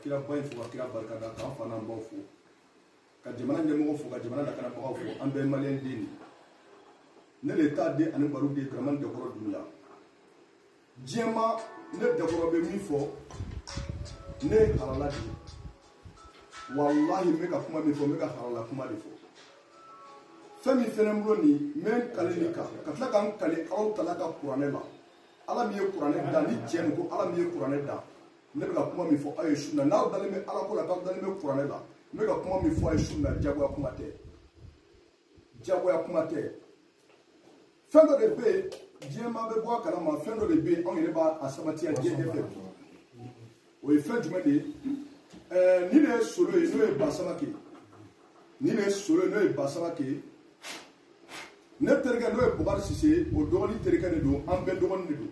kira ba in fo, ka kira barika da, k'an fa n'an baw fo, ka jamana ɲɛmɔgɔw fo, ka jamana lakanabagaw fo. An bɛɛ ye maliyɛn den de ye. Ne de t'a den ani baro den Dramane Dɛnkɔrɔ Dunbiya. Diɲɛ ma ne Dɛnkɔrɔ bɛ min fɔ, ne ye halala de ye. Walahi n bɛ ka kuma min fɔ, n bɛ ka halala kuma de fɔ. Fɛn min fɛnɛ n bolo nin, n bɛ n kale nin kan, ka tila ka n kale Alahu Taala ka kuranɛ la. Ala min ye kuranɛ da, ni tiɲɛ don ko Ala min ye kuranɛ da, ne bɛ ka kuma min fɔ aw ye su in na, n'aw dalen bɛ Ala ko la, k'aw dalen bɛ kuranɛ la, n bɛ ka kuma min fɔ aw ye su in na, diyagoya kuma tɛ. Diyagoya kuma tɛ. Fɛn dɔ de bɛ yen, diɲɛ maa bɛ bɔ a kalama, fɛn dɔ de bɛ yen, anw yɛrɛ b'a sabatiya diɲɛ ɲɛfɛ bi. O ye fɛn jumɛn de ye? Nin de ye solo ye, n'o ye Basamake ye. Nin de ye solo ye, n'o ye Basamake ye. Ne terikɛ n'o ye Bukari Sise ye, o dɔgɔnin terikɛ de don, an bɛɛ dɔgɔnin de don.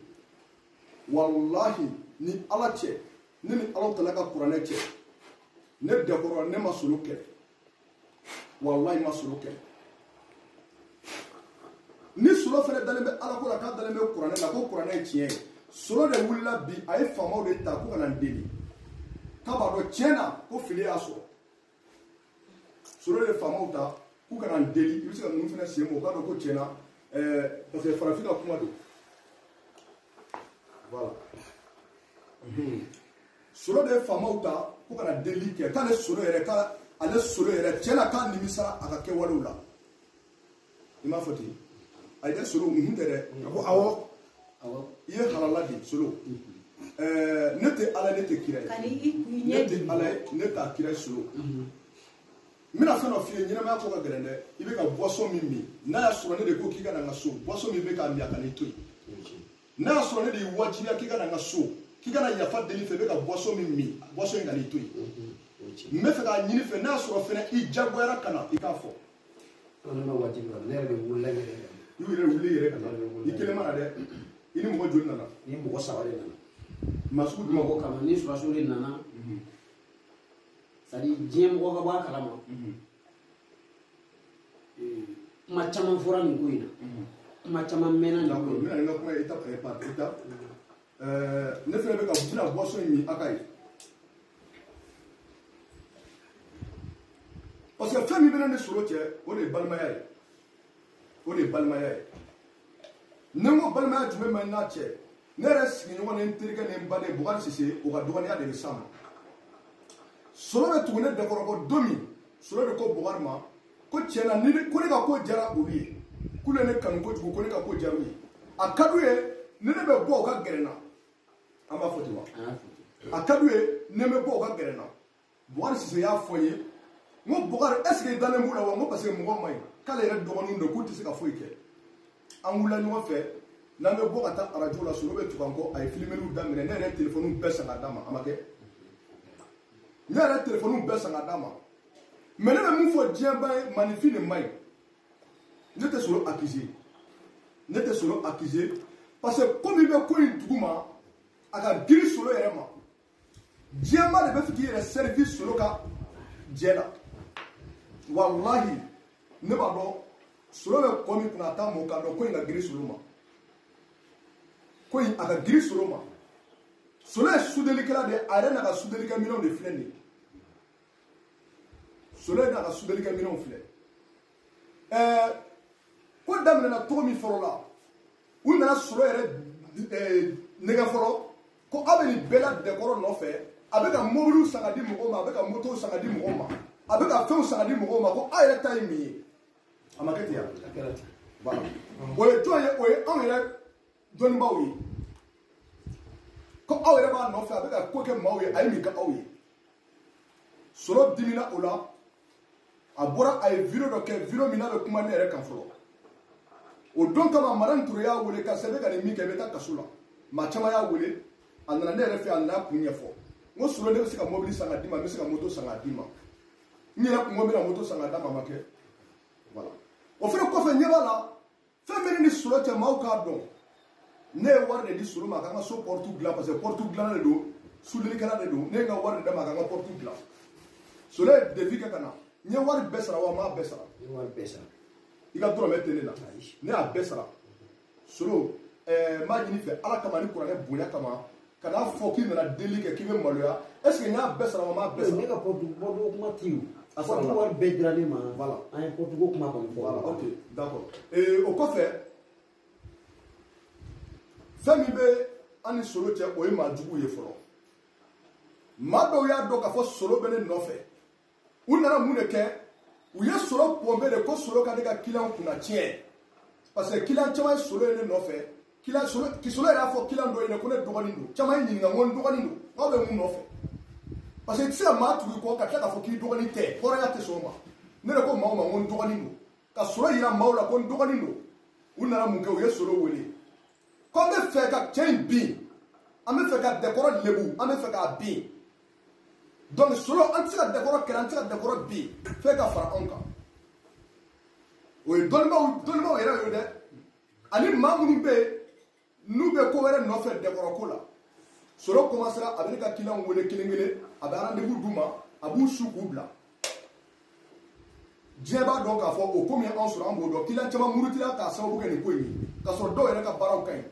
Walahi ni Ala cɛ, ne ni Alahu Taala ka kuranɛ cɛ, ne Dɛnkɔrɔ ne ma solo kɛlɛ. Walahi ma solo kɛlɛ. Ni solo fɛnɛ dalen bɛ Ala ko la, k'a dalen bɛ kuranɛ la, ko kuranɛ ye tiɲɛ ye. Solo de wulila bi, a ye faamaw de ta ko ka na n deli. K'a b'a dɔn tiɲɛ na ko fili y'a sɔrɔ. Solo de faamaw ta k'u ka na n deli, i bɛ se ka ninnu fɛnɛ sen bɔ, u k'a dɔn ko tiɲɛ na, parce que farafin ka kuma don. Voilà. Solo de ye faamaw ta k'u ka na deli kɛ, k'ale solo yɛrɛ, k'ale solo yɛrɛ tiɲɛ na k'a nimisara a ka kɛwalew la. I m'a fɔ ten? Ayi dɛ, solo unhun tɛ dɛ. A ko awɔ. Awɔ. I ye halala de solo. Ne tɛ Ala ye, ne tɛ kira ye. Ne tɛ Ala ye, ne t'a kira ye solo. N bɛna fɛn dɔ f'i ye, ɲɛnamaya ko ka gɛlɛn dɛ. I bɛ ka boisson min min, n'a y'a sɔrɔ ne de ko k'i ka na n ka so, boisson min bɛ k'a min a ka n'i to yen. N'a y'a sɔrɔ ne de y'i wajibiya k'i ka na n ka so, k'i ka na yafa deli fɛ, i bɛ ka boisson min min, boisson in ka n'i to yen. N bɛ fɛ k'a ɲini fɛ, n'a y'a sɔrɔ fɛnɛ i jagoyara ka na, i k'a fɔ. Ne ma wajibiya, ne yɛrɛ de wulila n yɛrɛ. I yɛrɛ wuli i yɛrɛ ka na. I kelen ma na dɛ. I ni mɔgɔ joli nana? Ni mɔgɔ 3 de nana. Maa sugu jumɛn? Mɔgɔ kama, ni sɔrɔdasiw de nana. C'est à dire diɲɛ mɔgɔ ka bɔ a kalama. Kuma caman fɔra nin ko in na. Kuma caman mɛnna nin ko in na. N bɛna n ka kuma étape par étape. Ne fɛnɛ bɛ ka n bɛna boisson in min a ka ye. Parce que fɛn min bɛ ne ni solo cɛ, o de ye balimaya ye. O de ye balimaya ye. Ni n ko balimaya jumɛn bɛ n n'a cɛ, ne yɛrɛ sigiɲɔgɔn ni n terikɛ ni n baden Bukari Sise, o ka dɔgɔninya de bɛ s'a ma. Solo bɛ tugu ne Dɛnkɔrɔ kɔ don min, solo de ko Bukari ma ko tiɲɛ na ni ne, ko ne ka ko diyara olu ye, k'olu ye ne kanu kojugu, ko ne ka ko diyara u ye. A ka d'u ye ni ne bɛ bɔ u ka gɛrɛ n na. An b'a fɔ ten wa? A ka d'u ye ni ne bɛ bɔ u ka gɛrɛ n na. Bukari Sise y'a fɔ n ye, n ko Bukari, est ce que i dalen b'u la wa? N ko parce que mɔgɔ man ɲi, k'ale yɛrɛ dɔgɔninw don, k'u tɛ se ka foyi kɛ. An wulila ɲɔgɔn fɛ, n'an bɛ bɔ ka taa arajo la, solo bɛ tugu an kɔ, a ye filimeliw daminɛ, ne yɛrɛ ye telefɔniw bɛɛ san ka d'a ma, a ma kɛ. Ne yɛrɛ ye telefɔniw bɛɛ san ka d'a ma. Mais ne bɛ mun fɔ diɲɛ ba ye, maninfin de man ɲi. Ne tɛ solo accuser. Ne tɛ solo accuser parce que komi i bɛ ko in duguma, a ka girin solo yɛrɛ ma. Diɲɛ ba de bɛ fɛ k'i yɛrɛ servir solo ka jɛ la. Walahi, ne b'a dɔn solo bɛ kɔ min kunna, a t'a mɔ k'a dɔn ko in ka girin solo ma. Ko in a ka girin solo ma. Solo ye sudelikɛla de ye, a yɛrɛ n'a ka sudelikɛ minɛnw de filɛ nin ye. Solo ye n'a ka sudelikɛ minɛnw filɛ. Ko daminɛna cogo min fɔlɔ la, u nana solo yɛrɛ, nɛgɛ fɔlɔ, ko aw bɛ nin bɛɛ la Dɛnkɔrɔ nɔfɛ, a bɛ ka mobiliw san ka di mɔgɔw ma, a bɛ ka motow san ka di mɔgɔw ma, a bɛ ka fɛnw san ka di mɔgɔw ma, ko aw yɛrɛ ta ye min ye. A ma kɛ ten ya? Voilà. O ye jɔn ye? O ye anw yɛrɛ dɔnnibaaw ye. Ko aw yɛrɛ b'a nɔfɛ, a bɛ ka ko kɛ maaw ye, a ye min kɛ aw ye. Solo dimina o la, a bɔra a ye vidéo dɔ kɛ, vidéo min n'a bɛ kuma ne yɛrɛ kan fɔlɔ. O don kama, Madame Touré y'a wele karisa i bɛ ka nin min kɛ, i bɛ taa kaso la. Maa caman y'a wele, a nana ne yɛrɛ fɛ, a nana a kun ɲɛfɔ. N ko Solo, ne bɛ se ka mobili san ka d'i ma, n bɛ se ka moto san ka d'i ma. N yɛrɛ kun ko n bɛna moto san ka d'a ma, a ma kɛ. Voilà. O fɛnɛ kɔfɛ, ɲɛ b'a la, fɛn bɛ ne ni Solo cɛ, maaw k'a dɔn. Ne ye wari de di Solo ma a k'an ka so porte dilan, parce que porte dilanna de don, sudelikɛla de don. Ne ye n ka wari de d'a ma a k'an ka porte dilan. Solo ye devis kɛ ka na. N ye wari bɛɛ sara wa n m'a bɛɛ sara? N ye wari bɛɛ sara. I ka dɔrɔmɛ tɛ ne la. Ayi. Ne y'a bɛɛ sara. Solo, n b'a ɲini fɛ Ala kama ni kuranɛ bonya kama, Kana fɔ k'i nana deli kɛ k'i bɛ maloya. Est ce que n y'a bɛɛ sara wa n m'a bɛɛ sara? Ne ka porte kuma tɛ yen. A sara la. Wari bɛɛ dira ne ma. Voilà. An ye porte ko kuma kɔni fɔ. Voilà, ok, d'accord. Et o kɔfɛ, fɛn min bɛ an ni Solo cɛ, o ye maa jugu ye fɔlɔ. Maa dɔw y'a dɔn k'a fɔ Solo bɛ ne nɔfɛ. U nana mun de kɛ? U ye Solo pɔnpe de ko Solo ka ne ka client kunna tiɲɛ. Parce que client caman ye Solo ye ne nɔfɛ. Client Solo Solo yɛrɛ y'a fɔ client dɔ ye ko ne dɔgɔnin don. Caman ye ɲininka ko n dɔgɔnin don. Aw bɛ mun nɔfɛ? Parce que i tɛ se ka maa tugu i kɔ ka tila k'a fɔ k'i dɔgɔnin tɛ. Hɔrɔnya tɛ sɔn o ma. Ne de ko maaw ma ko n dɔgɔnin don. Ka Solo yira maaw la ko n dɔgɔnin don. U nana mun kɛ? U ye Solo wele. Ko an bɛ fɛ ka cɛ in bin. An bɛ fɛ ka Dɛkɔrɔ lebu. An bɛ fɛ k'a bin. Donc Solo an tɛ se ka Dɛkɔrɔ kɛlɛ, an tɛ se ka Dɛkɔrɔ bin. F'e ka fara anw kan. O ye dɔnnibaaw yɛrɛ ye dɛ. Ani maa minnu bɛ yen n'u bɛ ko wɛrɛ nɔfɛ Dɛkɔrɔ ko la. Solo commencera a bɛ ne ka client wele kelen kelen, a bɛ rendez-vous d'u ma, a b'u su k'u bila. Diɲɛ b'a dɔn k'a fɔ o ko min ye anw sɔrɔ, an b'o dɔn. Client caman murutila k'a sababu kɛ nin ko in ye, k'a sɔrɔ dɔw yɛrɛ ka baaraw ka ɲi.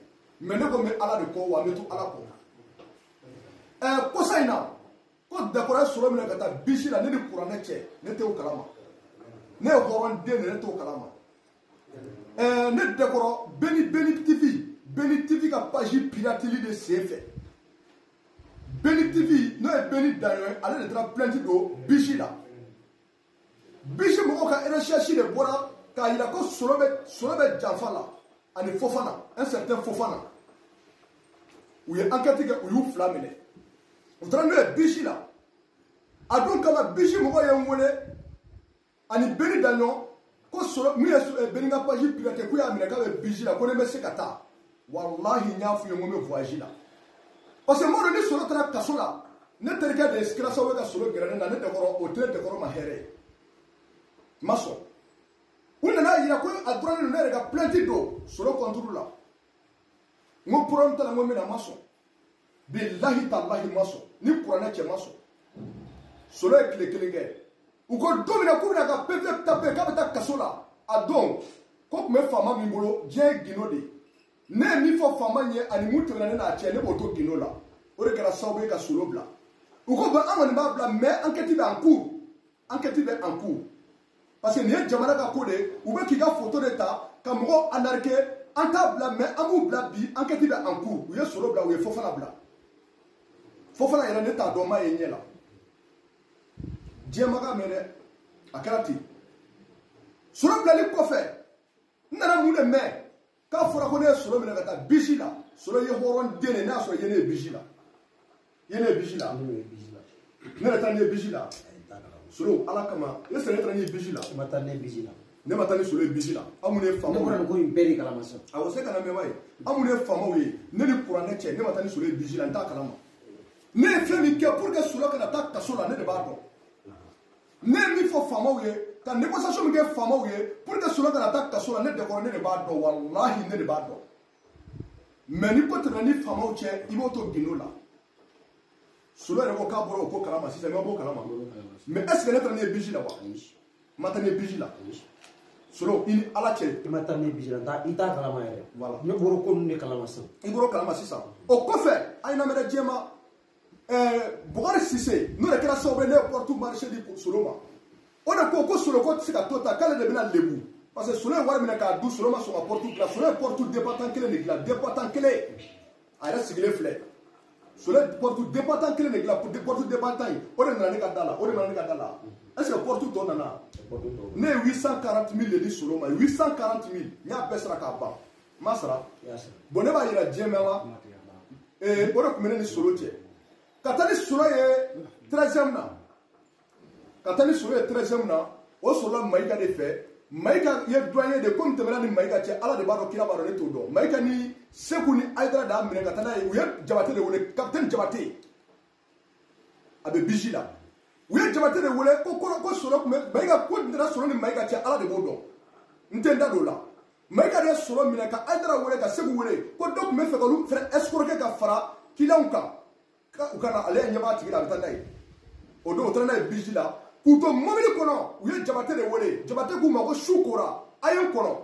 Mais ne ko n bɛ Ala de kɔ, wa n bɛ to Ala kɔ. Kosa in na, ko Dɛkɔrɔ ye Solo minɛ ka taa bisi la, ne ni kuranɛ cɛ, ne t'o kalama. Ne ye hɔrɔn den de, ne t'o kalama. Ne Dɛkɔrɔ Beni TV ka page pirateli de sen fɛ. Beni TV n'o ye Beni Daɲɔ ye, ale de taara plainte don bisi la. Bisi mɔgɔw ka recherche de bɔra k'a yira ko Solo bɛ janfa la ani Fofana, un certain Fofana. U ye enquête kɛ, u y'u fila minɛ. U taara n'u ye bisi la. A don kama bisi mɔgɔw ye n wele ani Beni Daɲɔ ko Solo min ye Beni ka page pirate k'u y'a minɛ k'a bɛ bisi la, ko ne bɛ se ka taa. Walahi n y'a f'u ye n ko n bɛ voyage la. Parce que mɔgɔ ni Solo taara kaso la, ne terikɛ de kɛra sababu ye ka Solo gɛrɛ ne na, ne Dɛkɔrɔ o tɛ ne Dɛkɔrɔ ma hɛrɛ ye. N ma sɔn. U nana yira ko a dɔrɔn ne yɛrɛ ka plainte don Solo contre la. N ko problème t'a la, n ko n bɛ na, n ma sɔn. Bilahi talahi n ma sɔn. Ni kuranɛ cɛ n ma sɔn. Solo ye tile kelen kɛ. U ko don min na k'u bɛna ka PV taper k'a bɛ taa kaso la, a don ko tun bɛ faama min bolo, diɲɛ ye gindo de ye. Ne ye min fɔ faama ye ani mun tɛmɛna ne n'a cɛ, ne b'o to gindo la. O de kɛra sababu ye ka Solo bila. U ko bon, an kɔni b'a bila, mais enquête bɛ en cours. Enquête bɛ en cours. Parce que nin ye jamana ka ko de ye, u bɛ k'i ka photo de ta ka mɔgɔw arnaquer, an t'a bila, mais an b'u bila bi, enquête bɛ en cours. U ye Solo bila, u ye Fofana bila. Fofana yɛrɛ ne t'a dɔn, n m'a ye ɲɛ la. Diɲɛ ma k'a mɛn dɛ, a kɛra ten. Solo bilali kɔfɛ, n nana mun de mɛn? K'a fɔra ko ne ye Solo minɛ ka taa bisi la. Solo ye hɔrɔn den de, n'a sɔrɔ i ye ne ye bisi la. I ye ne ye bisi la. Ne yɛrɛ taara ne ye bisi la. Solo Ala kama, ne sera ne taara ne ye bisi la. I ma taa ne bisi la. Ne ma taa ni Solo ye bisi la. Aw minnu ye faamaw ye. Ne bɔra nin ko in bɛɛ de kalama sisan. Awɔ, se ka na mɛn wa ye. Aw minnu ye faamaw ye, ne ni kuranɛ cɛ, ne ma taa ni Solo ye bisi la, n t'a kalama. Ne ye fɛn min kɛ pour que Solo kana taa kaso la, ne de b'a dɔn. Ne ye min fɔ faamaw ye, ka négociation min kɛ faamaw ye pour que Solo kana taa kaso la, ne Dɛkɔrɔ ne de b'a dɔn, walahi ne de b'a dɔn. Mais ni ko tɛmɛna ni faamaw cɛ, i b'o to gindo la. Solo yɛrɛ ko k'a bɔra o ko kalama sisan, i ma b'o kalama. Mais est ce que ne taara ne ye bisi la wa? N ma taa ne ye bisi la. Solo i ni Ala cɛ. I ma taa ne ye bisi la, i t'a kalama yɛrɛ. Voilà. Ne bɔra ko ninnu de kalama sisan. I bɔra o kalama sisan. O kɔfɛ, a ye lamɛn dɛ diɲɛ ma. Bukari Sise n'o de kɛra sababu ye ne ye porte marché di Solo ma. O de ko ko Solo ko tɛ se ka to ta, k'ale de bɛna lebu. Parce que Solo ye wari minɛ k'a dun, Solo ma sɔn ka porte dilan. Solo ye porte départant kelen de dilan, départant kelen. A yɛrɛ sigilen filɛ. Solo ye porte départant kelen de dilan, porte départant in, o de nana ne ka da la, o de nana ne ka da la. Est ce que porte tɔ nana? Ne ye 840 000 de di Solo ma, 840 000, n y'a bɛɛ sara k'a ban. N m'a sara. Bon, ne b'a yira diɲɛ mɛn la. O de tun bɛ ne ni Solo cɛ. Ka taa ni Solo ye 13e na. Ka taa ni Solo ye 13e na, o sɔrɔla Mayiga de fɛ. Mayiga ye doyen de, komi tɛmɛna ni Mayiga cɛ, Ala de b'a dɔn, kira b'a dɔn, ne t'o dɔn. Mayiga ni Seku ni Ayidara de y'a minɛ ka taa n'a ye. U ye Jabate de wele, capitaine Jabate. A bɛ bisi la. U ye Jabate de wele ko Solo tun bɛ Mayiga, ko tɛmɛna Solo ni Mayiga cɛ, Ala de b'o dɔn. N tɛ n da don o la. Mayiga de ye Solo minɛ ka Ayidara wele ka Seku wele ko dɔ tun bɛ fɛ ka olu fɛnɛ escroquer ka fara clients kan. U kana ale ɲɛ b'a tigi la, a bɛ taa n'a ye. O don u taara n'a ye bisi la. K'u to mobili kɔnɔ, u ye Jabate de wele. Jabate k'u ma ko su kora, a ye n kɔnɔ.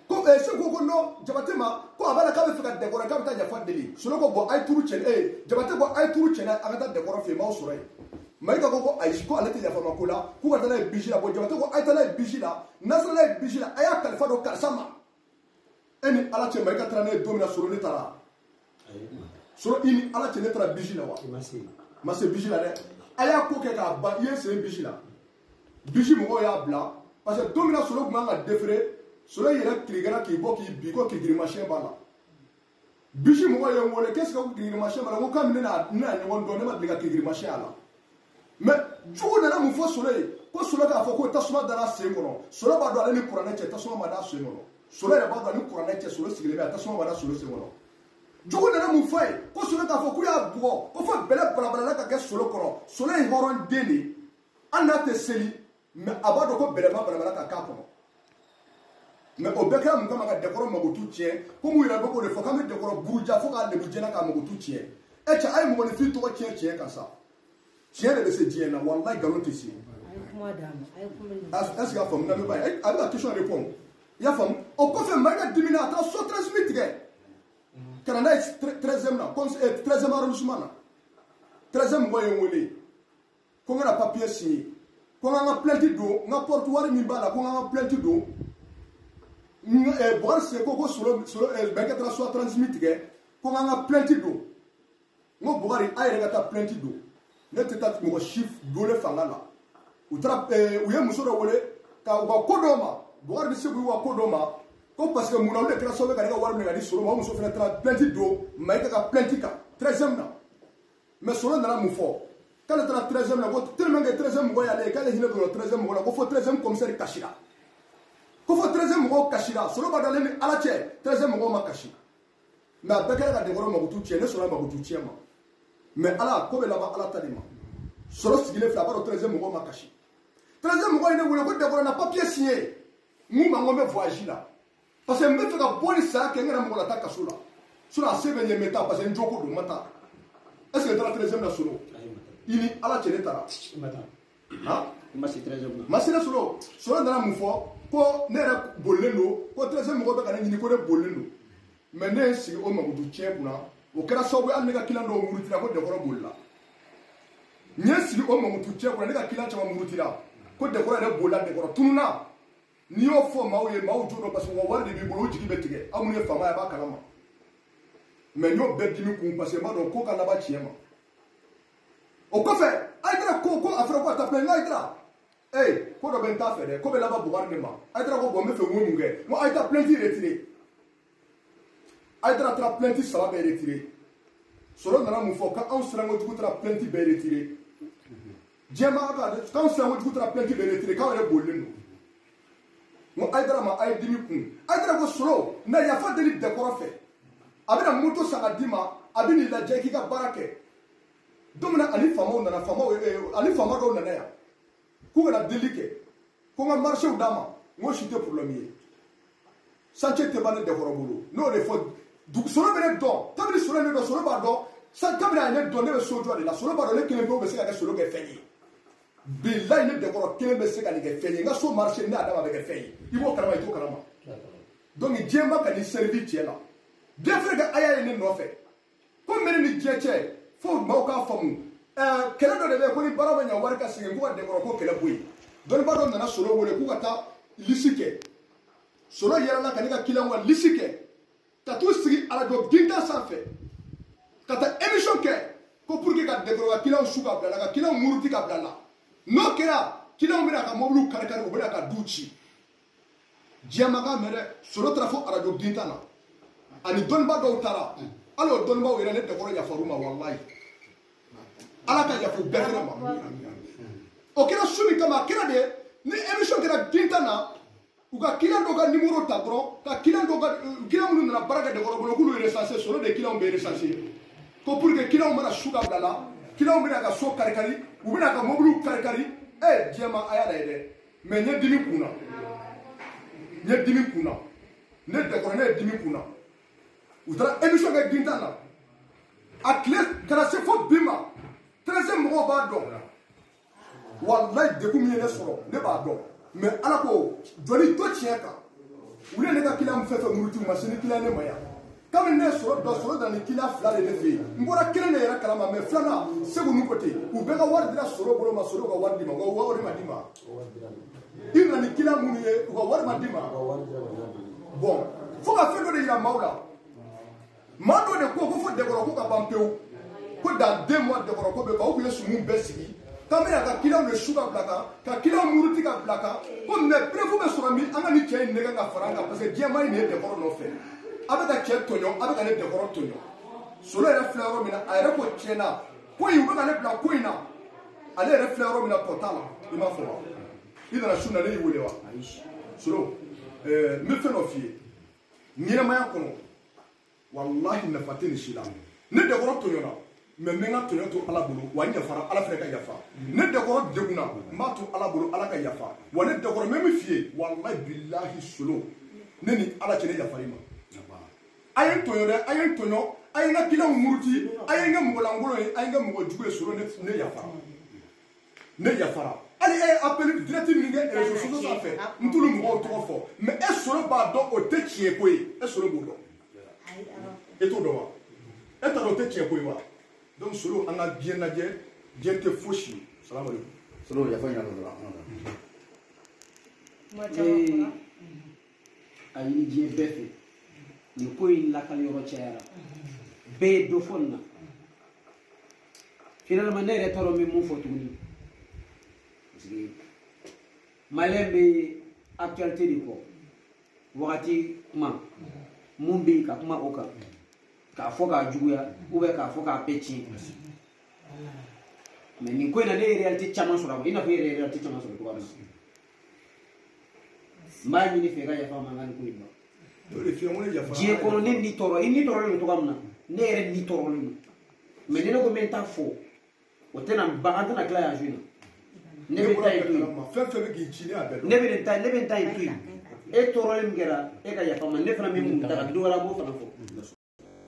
Ko Segu ko non Jabate ma ko a b'a la k'a bɛ fɛ ka Dɛnkɔrɔ k'a bɛ taa yafa deli. Solo ko bon a ye turu cɛ Jabate ko a ye turu cɛ n'a a ka taa Dɛnkɔrɔ fɛ yen m'aw sɔrɔ yen. Mayiga ko ayi ko ale tɛ yafa ma ko la k'u ka taa n'a ye bisi la. Bon Jabate ko a ye taa n'a ye bisi la, n'a sera n'a ye bisi la a y'a kalifa don karisa ma. E ni Ala cɛ Mayiga taara ne ye don min na Solo ne taara. Solo i ni Ala cɛ ne taara bisi la wa? Ma se bisi la dɛ. A y'a ko kɛ k'a ban i ye sen bisi la. Bisi mɔgɔw y'a bila parce que don min na Solo tun kan ka déféré. Solo yɛrɛ kirikara k'i bɔ k'i bin ko kirikirimasiyɛn b'a la. Bisi mɔgɔw ye n wele qu'est-ce que kirikirimasiyɛn b'a la, ko kabini ne n'a ɲɔgɔn dɔn ne ma deli ka kirikirimasiyɛn a la. Mais jugu nana mun fɔ Solo ye ko Solo k'a fɔ ko tasuma dara sen kɔnɔ. Solo b'a dɔn ale ni kuranɛ cɛ tasuma ma da sen kɔnɔ. Solo yɛrɛ b'a dɔn ani kuranɛ cɛ Solo sigilen bɛ a tasuma ma da Solo sen kɔnɔ. Jugu nana mun fɔ a ye ko Solo k'a fɔ k'u y'a bugɔ ko fo bɛlɛ balabalala ka kɛ Solo kɔrɔ. Solo ye hɔrɔn den de ye hali n'a tɛ seli mais a b'a dɔn ko bɛlɛ ma balabala ka k'a kɔnɔ. Mais o bɛɛ kɛra mun kama ka Dɛnkɔrɔ magotu tiɲɛ ko mun yɛrɛ bɛ k'o de fɔ k'an bɛ Dɛnkɔrɔ buruja fo k'a lebu jɛnna k'a magotu tiɲɛ. E cɛ a ye mɔgɔninfin tɔgɔ tiɲɛ tiɲɛ kan sa. Tiɲɛ de bɛ se diɲɛ na walayi nkalon tɛ se. Est-ce que y'a faamu lamɛnbaa ye a bɛ ka question répondre i y'a faamu. O kɔfɛ Mayiga dimina a taara so 13 tigɛ ka na n'a ye 13e na 13e arrondissement na. 13e mɔgɔ ye n wele ko n kana papier signer ko n ka n ka plainte don n ka porte wari min b'a la ko n ka n ka plainte don. Bokari Sise ko Solo Mayiga taara so 13 tigɛ ko n ka n ka plainte don. N ko Bokari a yɛrɛ ka taa plainte don ne tɛ taa mɔgɔ si wele fanga la. U taara u ye muso dɔ wele ka u ka ko dɔ ma Bokari bɛ se k'u ka ko dɔ ma ko parce que munna olu de kɛra sababu ye ka ne ka wari minɛ ka di Solo ma. O muso fana taara plainte don Mayiga ka plainte kan 13e na. Mais Solo nana mun fɔ k'ale taara 13e na ko tellement que 13e mɔgɔ y'ale ye k'ale hinɛ donna 13e mɔgɔ la ko fo 13e commissaire kasira. Ko fo 13e mɔgɔw kasira. Solo b'a dɔn ale ni Ala cɛ 13e mɔgɔw ma kasi. Mais a bɛɛ kɛra ka Dɛnkɔrɔ magotu tiɲɛ ne sɔnna magotu tiɲɛ ma. Mais Ala ko bɛ laban Ala ta de ma. Solo sigilen filɛ a b'a dɔn 13e mɔgɔw ma kasi. 13e mɔgɔ ye ne wele ko Dɛnkɔrɔ na papier signé n k'u ma n ko n bɛ voyage la parce que n bɛ fɛ ka bɔ ni saya kɛ n yɛrɛ mɔgɔ la taa kaso la. Sinon a se bɛ n ye n bɛ taa parce que n joko don n ma taa. Est ce que n taara 13e na Solo? I ni Ala cɛ ne taara. Ma se ne Solo. Solo nana mun fɔ ko ne yɛrɛ bolilen don ko 13e mɔgɔ bɛ ka ne ɲini ko ne bolilen don. Mais ne ye n sigi o magotu tiɲɛ kunna o kɛra sababu ye hali ne ka client dɔw murutira ko Dɛnkɔrɔ bolila. N ye n sigi o magotu tiɲɛ kunna ne ka client caman murutira ko Dɛnkɔrɔ yɛrɛ bolila Dɛnkɔrɔ tununna. N'i y'o fɔ maaw ye maaw jo dɔn parce que u ka wari de b'i bolo u jigi bɛ tigɛ aw minnu ye faama ye a b'a kalama. Mais n y'o bɛɛ dimi kun parce que n b'a dɔn ko ka laban tiɲɛ ma. O kɔfɛ Ayidara ko a fɔra ko a taa plainte n ko Ayidara ko dɔ bɛ n t'a fɛ dɛ ko bɛ laban Bokari de ma. Ayidara ko bon n bɛ fɛ n ko mun kɛ n ko a ye taa plainte retiré. Ayidara taara plainte 3 bɛɛ retiré. Solo nana mun fɔ k'anw sirankojugu taara plainte bɛɛ retiré. Diɲɛ ma k'anw sirankojugu taara plainte bɛɛ retiré k'anw yɛrɛ bolilen don. N ko Ayidara ma a ye dimi kun. Ayidara ko Solo na yafa deli Dɛnkɔrɔ fɛ a bɛna moto san ka d'i ma a bɛ n'i lajɛ k'i ka baara kɛ. Don min na ani faamaw nana faamaw ani faama dɔw nana yan k'u kana deli kɛ ko n ka marché d'a ma n ko si tɛ problème ye. Chantier tɛ ban ne Dɛnkɔrɔ bolo n'o de fɔ dugu Solo bɛ ne dɔn kabini Solo ye ne dɔn Solo b'a dɔn kabini a ye ne dɔn ne bɛ so jɔ de la. Solo b'a dɔn ne kelen pewu bɛ se ka kɛ Solo kɛ fɛn ye. Bilayi ne Dɛnkɔrɔ kelen bɛ se ka nin kɛ fɛn ye n ka so marché ne y'a d'a ma a bɛ kɛ fɛn ye i b'o kalama i t'o kalama. Donc diɲɛ ma ka n'i servi cɛ la bien vrai que a y'a ye ne nɔfɛ ko n bɛ ne ni diɲɛ cɛ fo maaw k'a faamu. Kɛlɛ dɔ de bɛ yen ko ni baara bɛ ɲɛ wari ka segin k'u ka Dɛnkɔrɔ ko kɛlɛ bɔ yen. Dɔnnibaa dɔ nana Solo wele k'u ka taa lisi kɛ. Solo yɛlɛla ka ne ka client ka lisi kɛ ka t'u sigi arajo gintan sanfɛ ka taa émission kɛ ko pour que ka Dɛnkɔrɔ ka client su ka bila la ka client muruti ka bila la. N'o kɛra client bɛna ka mɔbiliw kari kari u bɛna ka du ci. Diɲɛ ma k'a mɛn dɛ. Solo taara fo arajo gintan na ani dɔnnibaa dɔw taara hali o dɔnnibaaw yɛrɛ ne Dɛnkɔrɔ yafar'u ma walayi. Ala ka yafa u bɛɛ fɛnɛ ma. O kɛra su min kama a kɛra de ni émission kɛra gintan na u ka client dɔw ka numéro ta dɔrɔn ka client dɔw ka client minnu nana baara kɛ Dɛnkɔrɔ bolo k'olu recenser Solo de client bɛ recenser ko pour que client mana su ka bila la client bɛna ka so kari kari u bɛna ka mɔbiliw kari kari. Diɲɛ ma a y'a lajɛ dɛ. Mais n ye dimi kun na n ye dimi kun na ne Dɛnkɔrɔ ne ye dimi kun na. U taara émission kɛ gintan na a tile kana se fo bi ma 13e mɔgɔw b'a dɔn walayi degun min ye ne sɔrɔ ne b'a dɔn. Mais Ala ko jɔli to tiɲɛ kan. Olu ye ne ka client fɛn fɛn muruti u ma se ni client ne ma yan. Kabini ne ye sɔrɔ dɔ sɔrɔ nana ni client 2 de ne fɛ yen. N bɔra kelen de yɛrɛ kalama mais filanan Segu ninnu ko ten. U bɛɛ ka wari dira sɔrɔ bolo ma sɔrɔ ka wari di ma. U ka wari ma di ma. I nana ni client minnu ye u ka wari ma di ma. Bon fo ka fɛn dɔ de yira maaw la. Maa dɔ de ko fo Dɛnkɔrɔ ko ka ban pewu. Ko dans 2 mois Dɛnkɔrɔ ko bɛ ban u tun ye sumun bɛɛ sigi. K'an bɛna ka client de su ka bila kan ka client muruti ka bila kan ko mais preuve bɛ sɔrɔ min an ka nin cɛ in nɛgɛ ka fara an kan parce que diɲɛmaa in de ye Dɛnkɔrɔ nɔfɛ. A bɛ ka cɛ tɔɲɔ a bɛ ka ne Dɛnkɔrɔ tɔɲɔ. Solo yɛrɛ filɛ yɔrɔ min na a yɛrɛ ko tiɲɛ na ko in u bɛ ka ne bila ko in na ale yɛrɛ filɛ yɔrɔ min na tɔ t'a la i m'a fɔ wa. I nana su na ne y'i wele wa. Solo n bɛ fɛn dɔ f'i ye ɲɛnɛmaya kɔnɔ walahi nafa tɛ nin si la. Ne Dɛnkɔrɔ tɔɲɔna. Mais n bɛ n ka tɔɲɔ to Ala bolo wa n yafara Ala fana ka yafa. Ne Dɛnkɔrɔ degunna n b'a to Ala bolo Ala ka yafa. Wa ne Dɛnkɔrɔ n bɛ min f'i ye walahi bilahi Solo ne ni Ala cɛ ne yafara i ma. A ye n tɔɲɔ dɛ a ye n tɔɲɔ a ye n ka client muruti a ye n kɛ mɔgɔ lankolon ye a ye n kɛ mɔgɔ jugu ye Solo ne yafara. Ne yafara. Hali e ye appel direct min kɛ réseaux sociaux sanfɛ n t'olu mɔgɔw tɔgɔ fɔ mais e Solo b'a dɔn o tɛ tiɲɛ ko ye e Solo b'o dɔn. E t'o dɔn wa? E t'a dɔn o tɛ tiɲɛ ko ye wa? Donc Solo an ka diɲɛ lajɛ diɲɛ tɛ fosi ye. Salamu aleykum. Solo yafa ɲini dɔrɔn. A ɲini diɲɛ bɛɛ fɛ nin ko in lakali yɔrɔ cayara bɛɛ ye dɔ fɔ nin na. Finalement ne yɛrɛ t'a dɔn n bɛ mun fɔ tuguni parce que maliyɛn bɛ actualité de kɔ wagati kuma mun bɛ yen ka kuma o kan. K'a fɔ k'a juguya ou bien k'a fɔ k'a bɛɛ tiɲɛ. Mais nin ko in na ne ye réalité caman sɔrɔ a kɔnɔ i n'a fɔ e yɛrɛ ye réalité caman sɔrɔ cogoya min na. N b'a ɲini fɛ i ka yafa n ma n ka nin ko in na. Diɲɛ kɔnɔ ne ni tɔɔrɔ i ni tɔɔrɔlen don cogoya min na ne yɛrɛ ni tɔɔrɔlen don mais ni ne ko n bɛ n ta fɔ o tɛna ban an tɛna tila yan su in na. Ne bɛ taa in to yen. Fɛn fɛn bɛ k'i ci ne y'a bɛɛ dɔn. Ne bɛ n ta in to yen. E tɔɔrɔlen min kɛra e ka yafa n ma ne fana bɛ mun ta ka dɔ wɛrɛ b'o fana fɔ.